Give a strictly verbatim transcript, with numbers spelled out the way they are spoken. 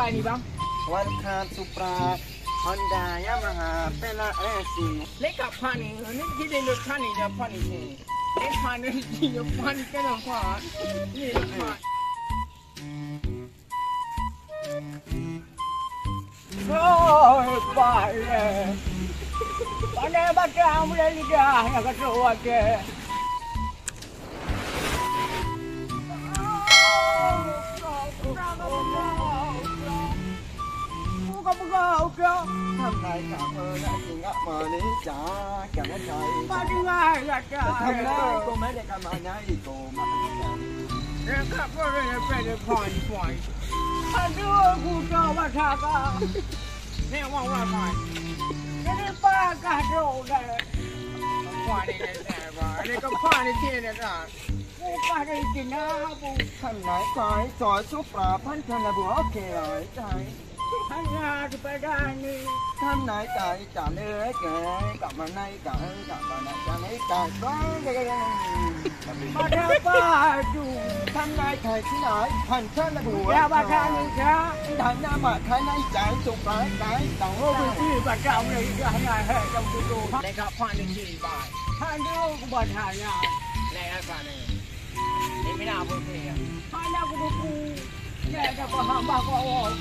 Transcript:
Ni bang. Welcome Supra, Honda, Yamaha, Pella Racing. Leka pani, ni gini lo pani ya pani ni. Eh pani ni ya pani kenapa? Ni pani. Oi, pai, eh. Pane batang mulai lidah nyang ka trok watèe. Buka-buka udah. Sampai kamu nak tinggal manis, jangan cari. Kau dengar ya, Kak. Sampai kau mana kamu naik, kau makan. Dekat pun ada pada poin-poin. Aduh, kuda masyarakat. Ni orang ramai. Jadi pakah tu dah. Kepala ni dah, ni kepala ni dia dah. Bukan dari Cina, bukan naik kai, soal Supra, pantan labu, oke, lai, tai. Hanya di Padang ni. Kan naik kai, tak naik kai, tak mana kai, tak mana kai, tak naik kai. Pada padu. Kan naik kai, sini, pantan labu, ya, oke. Pada ni, ya. Dah nama kai naik kai, Supra, kai, tahu. Tapi pada mulai dah naik, jam tujuh. Naik kapan ni, Cik? Aduh, aku badan ya. Naik apa ni? Ni mina apa ni ya? Mana aku buku? Naik dah paham bah kau awak.